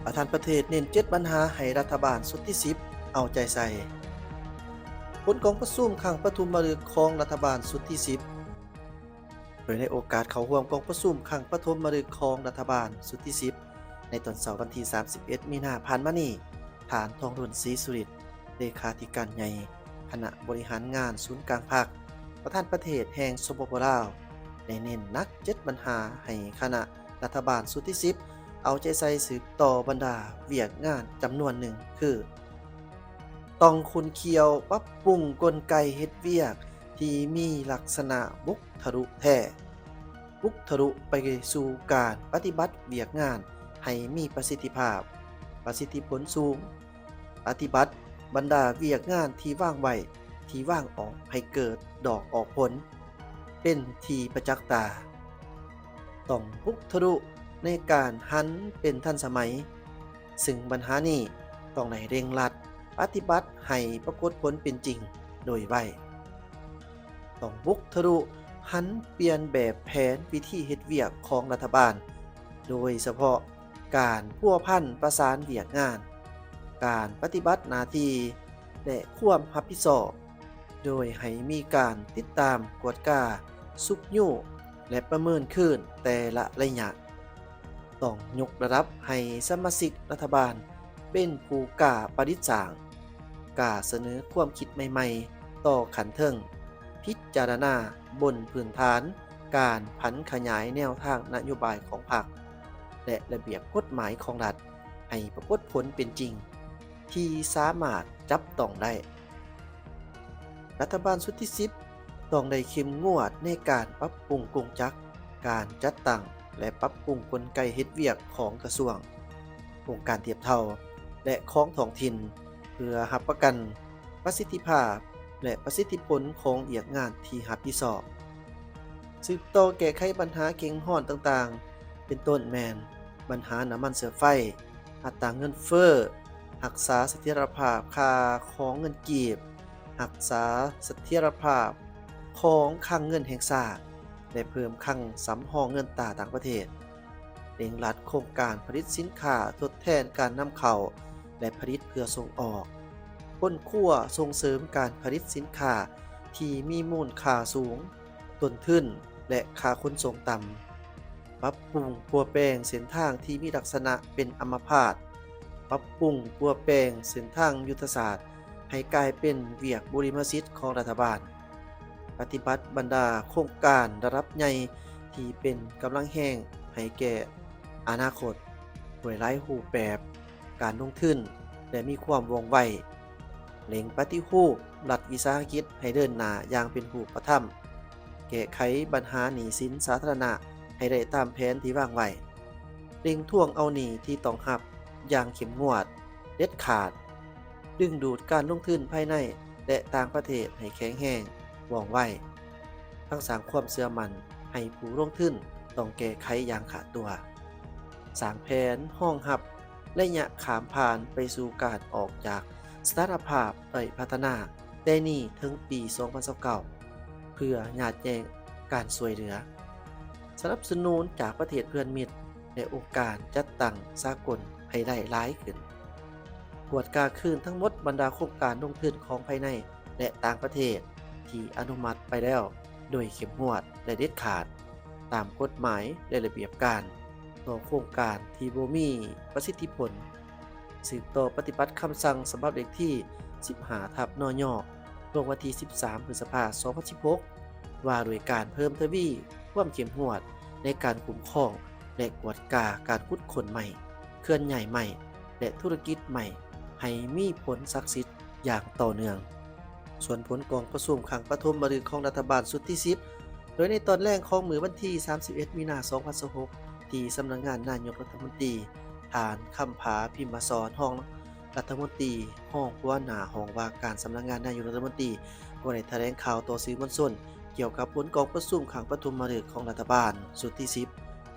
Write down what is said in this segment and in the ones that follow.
ປະທານປະເທດເນັ້ນເຈັດບັນຫາໃຫ້ລັດຖະບານຊຸດທີສິບເອົາໃຈໃສ່. ຜົນກອງປະຊຸມຄັ້ງປະຖົມມະລຶກຂອງລັດຖະບານຊຸດທີສິບ. ໂດຍໃນໂອກາດເຂົ້າຮ່ວມກອງປະຊຸມຄັ້ງປະຖົມມະລຶກຂອງລັດຖະບານຊຸດທີສິບ ໃນຕອນເຊົ້າວັນທີສາມສິບເອັດ ມີນາຜ່ານມານີ້, ທ່ານ ທອງລຸນ ສີສຸລິດ ເລຂາທິການໃຫຍ່ຄະນະບໍລິຫານງານສູນກາງພັກ, ປະທານປະເທດແຫ່ງ ສປປ ລາວ ໄດ້ເນັ້ນໜັກເຈັດບັນຫາໃຫ້ຄະນະລັດຖະບານຊຸດທີສິບ ເອົາໃຈໃສ່ສືບຕໍ່ບັນດາວຽກງານຈຳນວນໜຶ່ງ ຄື ຕ້ອງຂຸ້ນຂ້ຽວປັບປຸງກົນໄກເຮັດວຽກທີ່ມີລັກສະນະບຸກທະລຸແທ້, ບຸກທະລຸໄປສູ່ການປະຕິບັດວຽກງານໃຫ້ມີປະສິດທິພາບ, ປະສິດທິຜົນສູງ, ປະຕິບັດບັນດາວຽກງານທີ່ວາງໄວ້, ທີ່ວາງອອກໃຫ້ເກີດດອກອອກຜົນເປັນທີ່ປະຈັກຕາ. ຕ້ອງບຸກທະລຸໃນການຫັນເປັນທັນສະໄໝ, ຊຶ່ງບັນຫານີ້ຕ້ອງໄດ້ເລັ່ງລັດປະຕິບັດໃຫ້ປາກົດຜົນເປັນຈິງໂດຍໄວ. ຕ້ອງບຸກທະລຸຫັນປ່ຽນແບບແຜນວິທີເຮັດວຽກຂອງລັດຖະບານ, ໂດຍສະເພາະການພົວພັນປະສານວຽກງານ, ການປະຕິບັດໜ້າທີ່ ແລະ ຄວາມຮັບຜິດຊອບ, ໂດຍໃຫ້ມີການຕິດຕາມ, ກວດກາ, ຊຸກຍູ້ ແລະ ປະເມີນຄືນແຕ່ລະໄລຍະ. ຕ້ອງຍົກລະດັບໃຫ້ສະມາຊິກລັດຖະບານເປັນຜູ້ກ້າປະດິດສ້າງ, ກ້າສະເໜີຄວາມຄິດໃໝ່ໆຕໍ່ຂັ້ນເທິງ, ພິຈາລະນາບົນພື້ນຖານການຜັນຂະຫຍາຍແນວທາງນະໂຍບາຍຂອງພັກ ແລະ ລະບຽບກົດໝາຍຂອງລັດ ໃຫ້ປາກົດຜົນເປັນຈິງທີ່ສາມາດຈັບຕ້ອງໄດ້. ລັດຖະບານຊຸດທີສິບ ຕ້ອງໄດ້ເຂັ້ມງວດໃນການປັບປຸງກົງຈັກການຈັດຕັ້ງ ແລະ ປັບປຸງກົນໄກເຮັດວຽກຂອງກະຊວງ, ອົງການທຽບເທົ່າ ແລະ ຂອງທ້ອງຖິ່ນ ເພື່ອຮັບປະກັນປະສິດທິພາບ ແລະ ປະສິດທິຜົນຂອງວຽກງານທີ່ຮັບຜິດຊອບ. ສືບຕໍ່ແກ້ໄຂບັນຫາເຄັ່ງຮ້ອນຕ່າງໆ ເປັນຕົ້ນແມ່ນບັນຫານ້ຳມັນເຊື້ອໄຟ, ອັດຕາເງິນເຟີ້, ຮັກສາສະຖຽນລະພາບຄ່າຂອງເງິນກີບ, ຮັກສາສະຖຽນລະພາບຂອງຄັງເງິນແຫ່ງຊາດ ແລະ ເພີ່ມຄັງສຳຮອງເງິນຕາຕ່າງປະເທດ, ເລັ່ງລັດໂຄງການຜະລິດສິນຄ້າທົດແທນການນຳເຂົ້າ ແລະ ຜະລິດເພື່ອສົ່ງອອກ, ຄົ້ນຄວ້າສົ່ງເສີມການຜະລິດສິນຄ້າທີ່ມີມູນຄ່າສູງ, ຕົ້ນທຶນ ແລະ ຄ່າຂົນສົ່ງຕ່ຳ, ປັບປຸງປົວແປງເສັ້ນທາງທີ່ມີລັກສະນະເປັນອຳມະພາດ, ປັບປຸງປົວແປງເສັ້ນທາງຍຸດທະສາດໃຫ້ກາຍເປັນວຽກບຸລິມະສິດຂອງລັດຖະບານ, ປະຕິບັດບັນດາໂຄງການລະດັບໃຫຍ່ທີ່ເປັນກຳລັງແຮງໃຫ້ແກ່ອະນາຄົດ ດ້ວຍຫຼາຍຮູບແບບ ການລົງທຶນ ແລະ ມີຄວາມວ່ອງໄວ, ເລັ່ງປະຕິຮູບລັດວິສາຫະກິດໃຫ້ເດີນໜ້າຢ່າງເປັນຮູບປະທຳ, ແກ້ໄຂບັນຫາໜີ້ສິນສາທາລະນະໃຫ້ໄດ້ຕາມແຜນທີ່ວາງໄວ້, ເລັ່ງທວງເອົາໜີ້ທີ່ຕ້ອງຮັບຢ່າງເຂັ້ມງວດ, ເດັດຂາດ, ດຶງດູດການລົງທຶນພາຍໃນ ແລະ ຕ່າງປະເທດໃຫ້ແຂງແຮງ, ວ່ອງໄວ, ທັງສ້າງຄວາມເຊື່ອໝັ້ນໃຫ້ຜູ້ລົງທຶນຕ້ອງແກ້ໄຂຢ່າງຂາດຕົວ. ສ້າງແຜນຮອງຮັບໄລຍະຂ້າມຜ່ານໄປສູ່ການອອກຈາກສະຖານະພາບດ້ອຍພັດທະນາແຕ່ນີ້ເຖິງປີສອງພັນຊາວເກົ້າ ເພື່ອຍາດແຍ່ງການຊ່ວຍເຫຼືອ. ສະໜັບສະໜູນຈາກປະເທດເພື່ອນມິດ ແລະ ອົງການຈັດຕັ້ງສາກົນໃຫ້ໄດ້ຫຼາຍຂຶ້ນ. ກວດກາຄືນທັງໝົດບັນດາໂຄງການລົງທຶນຂອງພາຍໃນ ແລະ ຕ່າງປະເທດທີ່ອະນຸມັດໄປແລ້ວໂດຍເຂັ້ມງວດ ແລະ ເດັດຂາດ ຕາມກົດໝາຍ ແລະ ລະບຽບການ ຕໍ່ໂຄງການທີ່ບໍ່ມີປະສິດທິຜົນ. ສືບຕໍ່ປະຕິບັດຄຳສັ່ງສະບັບເລກທີສິບຫ້າ ທັບ ນຍ ລົງວັນທີສິບສາມ ພຶດສະພາ ສອງພັນສິບຫົກ ວ່າດ້ວຍການເພີ່ມທະວີຄວາມເຂັ້ມງວດໃນການຄຸ້ມຄອງ ແລະ ກວດກາການຂຸດຄົ້ນໄມ້, ເຄື່ອນຍ້າຍໄມ້ ແລະ ທຸລະກິດໄມ້ ໃຫ້ມີຜົນສັກສິດຢ່າງຕໍ່ເນື່ອງ. ສ່ວນຜົນກອງປະຊຸມຄັ້ງປະຖົມມະລຶກຂອງລັດຖະບານຊຸດທີສິບ ໂດຍໃນຕອນແລງຂອງມື້ວັນທີສາມສິບເອັດ ມີນາ ສອງພັນຊາວຫົກ ທີ່ສຳນັກງານນາຍົກລັດຖະມົນຕີ, ທ່ານ ຄຳຜາ ພິມມະສອນ ຮອງລັດຖະມົນຕີ, ຮອງຫົວໜ້າຫ້ອງວ່າການສຳນັກງານນາຍົກລັດຖະມົນຕີ ກໍໄດ້ຖະແຫຼງຂ່າວຕໍ່ສື່ມວນຊົນ ກ່ຽວກັບຜົນກອງປະຊຸມຄັ້ງປະຖົມມະລຶກຂອງລັດຖະບານຊຸດທີສິບ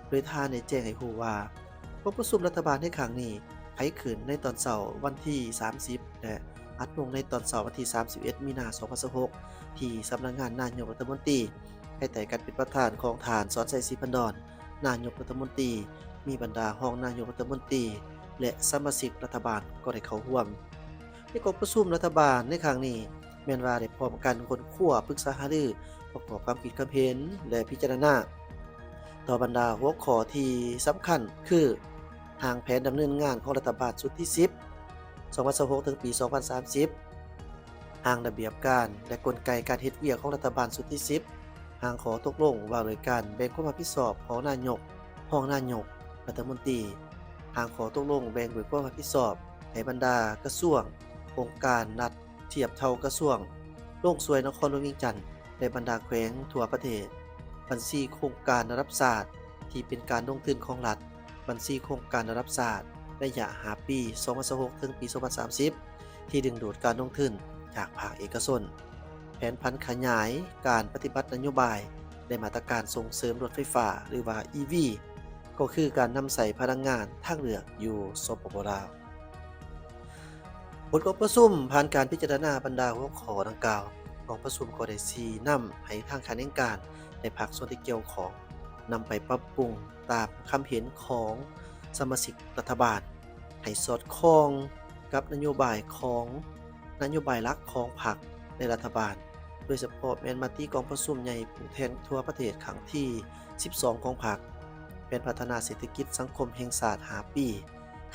ໂດຍທ່ານໄດ້ແຈ້ງໃຫ້ຮູ້ວ່າ ກອງປະຊຸມລັດຖະບານໃນຄັ້ງນີ້ໄຂຂຶ້ນໃນຕອນເຊົ້າວັນທີສາມສິບ ແລະ ອັດລົງໃນຕອນເຊົ້າວັນທີສາມສິບເອັດ ມີນາ ສອງພັນຊາວຫົກ ທີ່ສຳນັກງານນາຍົກລັດຖະມົນຕີ ພາຍໃຕ້ການເປັນປະທານຂອງທ່ານ ສອນໄຊ ສີພັນດອນ ນາຍົກລັດຖະມົນຕີ, ມີບັນດາຮອງນາຍົກລັດຖະມົນຕີ, ປ ແລະ ສະມາຊິກລັດຖະບານກໍໄດ້ເຂົ້າຮ່ວມ. ໃນກອງປະຊຸມລັດຖະບານໃນຄັ້ງນີ້ ແມ່ນວ່າໄດ້ພ້ອມກັນຄົ້ນຄວ້າ, ປຶກສາຫາລື, ປະກອບຄວາມຄິດຄວາມເຫັນ ແລະ ພິຈາລະນາຕໍ່ບັນດາຫົວຂໍ້ທີ່ສຳຄັນ ຄື ຮ່າງແຜນດຳເນີນງານຂອງລັດຖະບານຊຸດທີສິບ ສອງພັນຊາວຫົກ ເຖິງປີສອງພັນສາມສິບ, ຮ່າງລະບຽບການ ແລະ ກົນໄກການເຮັດວຽກຂອງລັດຖະບານຊຸດທີສິບ, ຮ່າງຂໍ້ຕົກລົງວ່າດ້ວຍການແບ່ງຄວາມຮັບຜິດຊອບຂອງນາຍົກ, ຮອງນາຍົກ, ລັດຖະມົນຕີ, ຮ່າງຂໍ້ຕົກລົງແບ່ງເບີກຄວາມຮັບຜິດຊອບໃຫ້ບັນດາກະຊວງ, ອົງການລັດທຽບເທົ່າກະຊວງ, ໂລງຊ່ວຍນະຄອນຫຼວງວຽງຈັນ ແລະ ບັນດາແຂວງທົ່ວປະເທດ, ບັນຊີໂຄງການລະດັບຊາດທີ່ເປັນການລົງທຶນຂອງລັດ, ບັນຊີໂຄງການລະດັບຊາດໄລຍະຫ້າປີ ສອງພັນຊາວຫົກ ເຖິງປີສອງພັນສາມສິບ ທີ່ດຶງດູດການລົງທຶນຈາກພາກເອກະຊົນ, ແຜນຜັນຂະຫຍາຍການປະຕິບັດນະໂຍບາຍ ແລະ ມາດຕະການສົ່ງເສີມລົດໄຟຟ້າ ຫຼືວ່າ ອີ ວີ ກໍຄືການນຳໃຊ້ພະລັງງານທາງເລືອກຢູ່ ສປປ ລາວ. ຜົນກອງປະຊຸມ ຜ່ານການພິຈາລະນາບັນດາຫົວຂໍ້ດັ່ງກ່າວ, ກອງປະຊຸມກໍໄດ້ຊີ້ນຳໃຫ້ທາງຂະແໜງການ ແລະ ພາກສ່ວນທີ່ກ່ຽວຂ້ອງ ນຳໄປປັບປຸງຕາມຄຳເຫັນຂອງສະມາຊິກລັດຖະບານ ໃຫ້ສອດຄ່ອງກັບນະໂຍບາຍຂອງ ນະໂຍບາຍຫຼັກຂອງພັກ ແລະ ລັດຖະບານ, ໂດຍສະເພາະແມ່ນມະຕິກອງປະຊຸມໃຫຍ່ຜູ້ແທນທົ່ວປະເທດຄັ້ງທີສິບສອງຂອງພັກ, ແຜນພັດທະນາເສດຖະກິດສັງຄົມແຫ່ງຊາດຫ້າປີ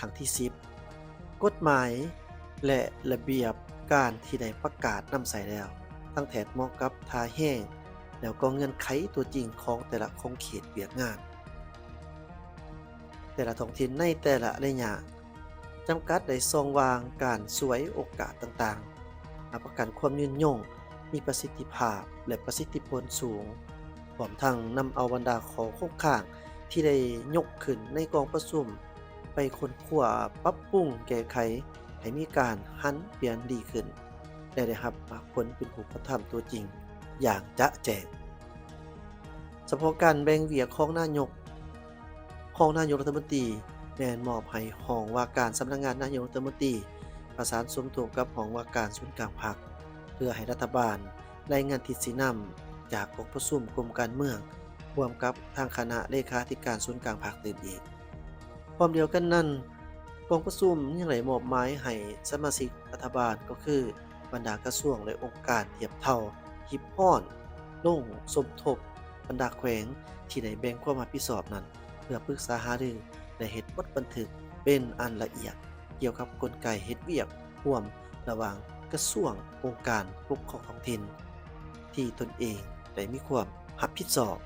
ຄັ້ງທີສິບ, ກົດໝາຍ ແລະ ລະບຽບການທີ່ໄດ້ປະກາດນຳໃຊ້ແລ້ວ, ທັງແທດເໝາະກັບທ່າແຮງ ແລ້ວກໍເງື່ອນໄຂຕົວຈິງຂອງແຕ່ລະຂົງເຂດວຽກງານ ແຕ່ລະທ້ອງຖິ່ນໃນແຕ່ລະໄລຍະ, ຈຳກັດໄດ້ຊ່ອງວ່າງການສວຍໂອກາດຕ່າງໆ, ຮັບປະກັນຄວາມຍືນຍົງ, ມີປະສິດທິພາບ ແລະ ປະສິດທິຜົນສູງ, ພ້ອມທັງນຳເອົາບັນດາຂໍ້ຄົງຄ້າງທີ່ໄດ້ຍົກຂຶ້ນໃນກອງປະຊຸມ ໄປຄົ້ນຄວ້າ, ປັບປຸງ, ແກ້ໄຂໃຫ້ມີການຫັນປ່ຽນດີຂຶ້ນ ແລະ ໄດ້ຮັບໝາກຜົນເປັນຮູບປະທຳຕົວຈິງຢ່າງຈະແຈ້ງ. ສະເພາະການແບ່ງວຽກຂອງນາຍົກ, ຮອງນາຍົກລັດຖະມົນຕີ ແມ່ນມອບໃຫ້ຫ້ອງວ່າການສຳນັກງານນາຍົກລັດຖະມົນຕີ ປະສານສົມທົບກັບຫ້ອງວ່າການສູນກາງພັກ ເພື່ອໃຫ້ລັດຖະບານລາຍງານທິດຊີ້ນຳຈາກກອງປະຊຸມກົມການເມືອງ ຮ່ວມກັບທາງຄະນະເລຂາທິການສູນກາງພັກຕື່ມອີກ. ພ້ອມດຽວກັນນັ້ນ, ກອງປະຊຸມຍັງໄດ້ມອບໝາຍໃຫ້ສະມາຊິກລັດຖະບານ ກໍຄືບັນດາກະຊວງ ແລະ ອົງການທຽບເທົ່າ ຮີບຮ້ອນລົງສົມທົບບັນດາແຂວງທີ່ໄດ້ແບ່ງຄວາມຮັບຜິດຊອບນັ້ນ ເພື່ອປຶກສາຫາລື ແລະ ເຮັດບົດບັນທຶກເປັນອັນລະອຽດ ກ່ຽວກັບກົນໄກເຮັດວຽກຮ່ວມລະຫວ່າງກະຊວງ, ອົງການປົກຄອງທ້ອງຖິ່ນ ທີ່ຕົນເອງໄດ້ມີຄວາມຮັບຜິດຊອບ.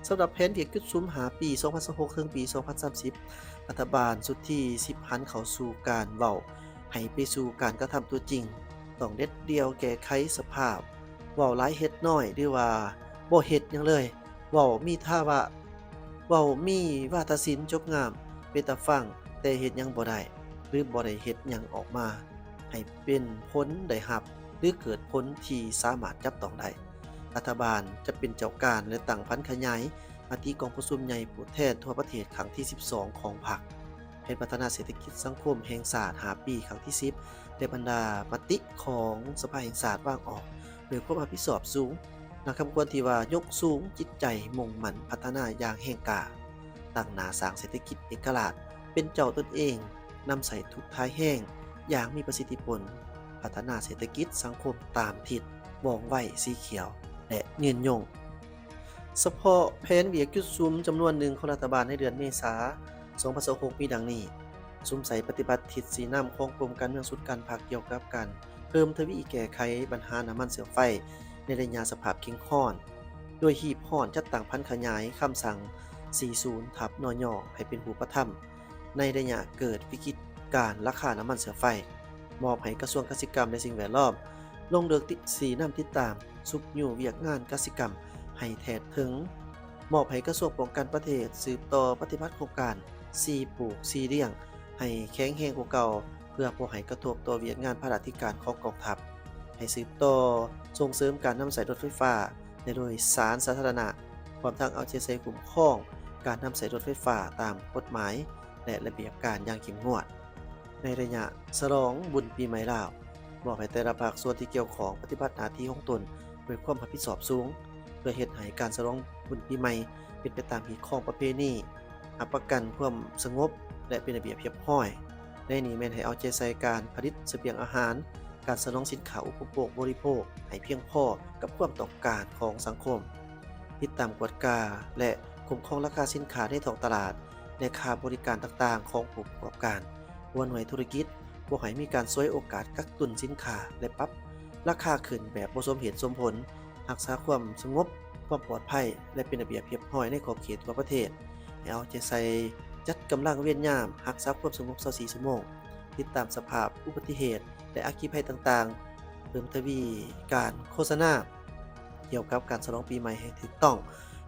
ສຳລັບແຜນວຽກຈຸດສຸມຫ້າປີ ສອງພັນຊາວຫົກ ເຖິງປີສອງພັນສາມສິບ ລັດຖະບານຊຸດທີສິບ ຫັນເຂົ້າສູ່ການເວົ້າໃຫ້ໄປສູ່ການກະທຳຕົວຈິງ, ຕ້ອງເດັດດ່ຽວແກ້ໄຂສະພາບ ເວົ້າຫຼາຍເຮັດໜ້ອຍ ຫຼືວ່າບໍ່ເຮັດຫຍັງເລີຍ, ເວົ້າມີທາວະ ເວົ້າມີວາທະສິນຈົບງາມ ເປັນຕາຟັງ ແຕ່ເຮັດຫຍັງບໍ່ໄດ້ ຫຼືບໍ່ໄດ້ເຮັດຫຍັງອອກມາ ໃຫ້ເປັນຜົນໄດ້ຮັບ ຫຼືເກີດຜົນທີ່ສາມາດຈັບຕ້ອງໄດ້. ລັດຖະບານຈະເປັນເຈົ້າການ ແລະ ຕັ້ງຜັນຂະຫຍາຍມະຕິກອງປະຊຸມໃຫຍ່ຜູ້ແທນທົ່ວປະເທດຄັ້ງທີສິບສອງຂອງພັກ, ແຜນພັດທະນາເສດຖະກິດສັງຄົມແຫ່ງຊາດຫ້າປີຄັ້ງທີສິບ ແລະ ບັນດາມະຕິຂອງສະພາແຫ່ງຊາດວາງອອກດ້ວຍຄວາມຮັບຜິດຊອບສູງ. ນັບຄຳຄວນທີ່ວ່າຍົກສູງຈິດໃຈມຸ່ງໝັ້ນພັດທະນາຢ່າງແຮງກ້າ, ຕັ້ງໜ້າສ້າງເສດຖະກິດເອກະລາດ ເປັນເຈົ້າຕົນເອງ, ນຳໃຊ້ທຸກທ່າແຮງຢ່າງມີປະສິດທິຜົນ, ພັດທະນາເສດຖະກິດສັງຄົມຕາມທິດ ວ່ອງໄວ, ສີຂຽວ ແລະ ຍືນຍົງ. ສະເພາະແຜນວຽກຈຸດສຸມຈຳນວນໜຶ່ງຂອງລັດຖະບານໃນເດືອນເມສາ ສອງພັນຊາວຫົກ ມີດັ່ງນີ້: ສຸມໃສ່ປະຕິບັດທິດຊີ້ນຳຂອງກົມການເມືອງສູນກາງພັກກ່ຽວກັບການເພີ່ມທະວີແກ້ໄຂບັນຫານ້ຳມັນເຊື້ອໄຟໃນໄລຍະສະພາບເຄັ່ງຮ້ອນ, ໂດຍຮີບຮ້ອນຈັດຕັ້ງຜັນຂະຫຍາຍຄຳສັ່ງສີ່ສິບ ນຍ ໃຫ້ເປັນຮູບປະທຳໃນໄລຍະເກີດວິກິດການລາຄານ້ຳມັນເຊື້ອໄຟ, ມອບໃຫ້ກະຊວງກະສິກຳ ແລະ ສິ່ງແວດລ້ອມ ລົງເລິກຕິດ ຊີ້ນຳຕິດຕາມ ຊຸກຍູ້ວຽກງານກະສິກຳໃຫ້ແທດເຖິງ, ມອບໃຫ້ກະຊວງປ້ອງກັນປະເທດສືບຕໍ່ປະຕິບັດໂຄງການສີ່ປູກສີ່ລ້ຽງໃຫ້ແຂງແຮງກວ່າເກົ່າ ເພື່ອບໍ່ໃຫ້ກະທົບຕໍ່ວຽກງານພາລາທິການຂອງກອງທັບ, ໃຫ້ສືບຕໍ່ສົ່ງເສີມການນຳໃຊ້ລົດໄຟຟ້າ ແລະ ໂດຍສານສາທາລະນະ, ພ້ອມທັງເອົາໃຈໃສ່ຄຸ້ມຄອງການນຳໃຊ້ລົດໄຟຟ້າຕາມກົດໝາຍ ແລະ ລະບຽບການຢ່າງເຂັ້ມງວດ. ໃນໄລຍະສະຫຼອງບຸນປີໃໝ່ລາວ, ມອບໃຫ້ແຕ່ລະພາກສ່ວນທີ່ກ່ຽວຂ້ອງປະຕິບັດໜ້າທີ່ຂອງຕົນດ້ວຍຄວາມຮັບຜິດຊອບສູງ, ເພື່ອເຮັດໃຫ້ການສະຫຼອງບຸນປີໃໝ່ເປັນໄປຕາມຮີດຄອງປະເພນີ, ຮັບປະກັນຄວາມສະຫງົບ ແລະ ເປັນລະບຽບຮຽບຮ້ອຍ. ໃນນີ້ແມ່ນໃຫ້ເອົາໃຈໃສ່ການຜະລິດສະບຽງອາຫານ, ການສະໜອງສິນຄ້າອຸປະໂພກບໍລິໂພກໃຫ້ພຽງພໍກັບຄວາມຕ້ອງການຂອງສັງຄົມ, ຕິດຕາມກວດກາ ແລະ ຄຸ້ມຄອງລາຄາສິນຄ້າໃນທ້ອງຕະຫຼາດ ແລະ ຄ່າບໍລິການຕ່າງໆຂອງຜູ້ປະກອບການ. ຫົວໜ່ວຍທຸລະກິດບໍ່ໃຫ້ມີການສວຍໂອກາດກັກຕຸນສິນຄ້າ ແລະ ປັບລາຄາຂຶ້ນແບບບໍ່ສົມເຫດສົມຜົນ, ຮັກສາຄວາມສະຫງົບ, ຄວາມປອດໄພ ແລະ ເປັນລະບຽບຮຽບຮ້ອຍໃນຂອບເຂດທົ່ວປະເທດ. ໃຫ້ເອົາໃຈໃສ່ຈັດກຳລັງເວນຍາມ, ຮັກສາຄວາມສະຫງົບຊາວສີ່ຊົ່ວໂມງ, ຕິດຕາມສະພາບອຸບັດຕິເຫດ ແລະ ອັກຄີໄພຕ່າງໆ, ເພີ່ມທະວີການໂຄສະນາກ່ຽວກັບການສະຫຼອງປີໃໝ່ໃຫ້ຖືກຕ້ອງ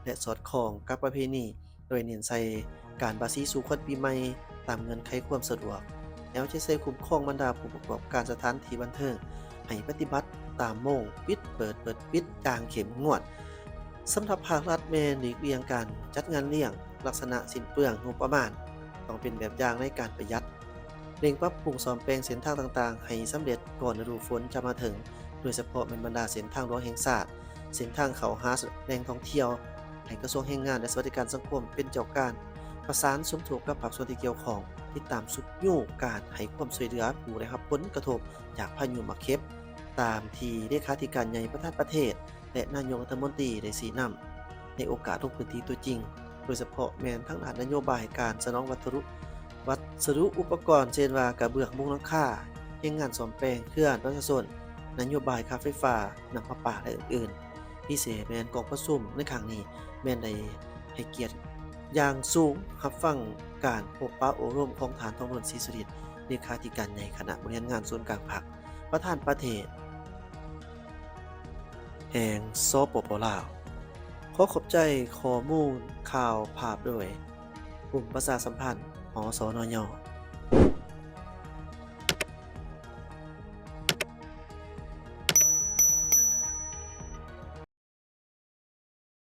ແລະ ສອດຄ່ອງກັບປະເພນີ ໂດຍເນັ້ນໃສ່ການບາສີສູ່ຂວັນປີໃໝ່ຕາມເງື່ອນໄຂຄວາມສະດວກ. ໃຫ້ເອົາໃຈໃສ່ຄຸ້ມຄອງບັນດາຜູ້ປະກອບການສະຖານທີ່ບັນເທີງໃຫ້ປະຕິບັດຕາມໂມງປິດເປີດ, ເປີດປິດຢ່າງເຂັ້ມງວດ. ສຳລັບພາກລັດແມ່ນຫຼີກລ່ຽງການຈັດງານລ້ຽງລັກສະນະສິ້ນເປືອງງົບປະມານ, ຕ້ອງເປັນແບບຢ່າງໃນການປະຢັດ. ເລັ່ງປັບປຸງສ້ອມແປງເສັ້ນທາງຕ່າງໆໃຫ້ສຳເລັດກ່ອນລະດູຝົນຈະມາເຖິງ, ໂດຍສະເພາະແມ່ນບັນດາເສັ້ນທາງຫຼວງແຫ່ງຊາດ, ເສັ້ນທາງເຂົ້າຫາແຫຼ່ງທ່ອງທ່ຽວ, ໃຫ້ກະຊວງແຮງງານ ແລະ ສະຫວັດດີການສັງຄົມເປັນເຈົ້າການປະສານສົມທົບກັບພາກສ່ວນທີ່ກ່ຽວຂ້ອງ, ຕິດຕາມຊຸກຍູ້ການໃຫ້ຄວາມຊ່ວຍເຫຼືອຜູ້ໄດ້ຮັບຜົນກະທົບຈາກພາຍຸໝາກເຂັບ ຕາມທີ່ເລຂາທິການໃຫຍ່ປະທານປະເທດ ແລະ ນາຍົກລັດຖະມົນຕີໄດ້ຊີ້ນຳໃນໂອກາດລົງພື້ນທີ່ຕົວຈິງ, ໂດຍສະເພາະແມ່ນທາງດ້ານນະໂຍບາຍການສະໜອງວັດຖຸ ວັດສະດຸອຸປະກອນ ເຊັ່ນວ່າ ກະເບື້ອງມຸງຫຼັງຄາ, ແຮງງານສ້ອມແປງເຮືອນປະຊາຊົນ, ນະໂຍບາຍຄ່າໄຟຟ້າ, ນ້ຳປະປາ ແລະ ອື່ນໆ. ພິເສດແມ່ນກອງປະຊຸມໃນຄັ້ງນີ້ແມ່ນໄດ້ໃຫ້ກຽດຢ່າງສູງຮັບຟັງການພົບປະໂອ້ລົມຂອງທ່ານ ທອງລຸນ ສີສຸລິດ ເລຂາທິການໃຫຍ່ຄະນະບໍລິຫານງານສູນກາງພັກ, ປະທານປະເທດ ແຫ່ງ ສປປ ລາວ. ຂໍຂອບໃຈຂໍ້ມູນຂ່າວພາບໂດຍ ກຸ່ມປະຊາສຳພັນ ຫສນຍ.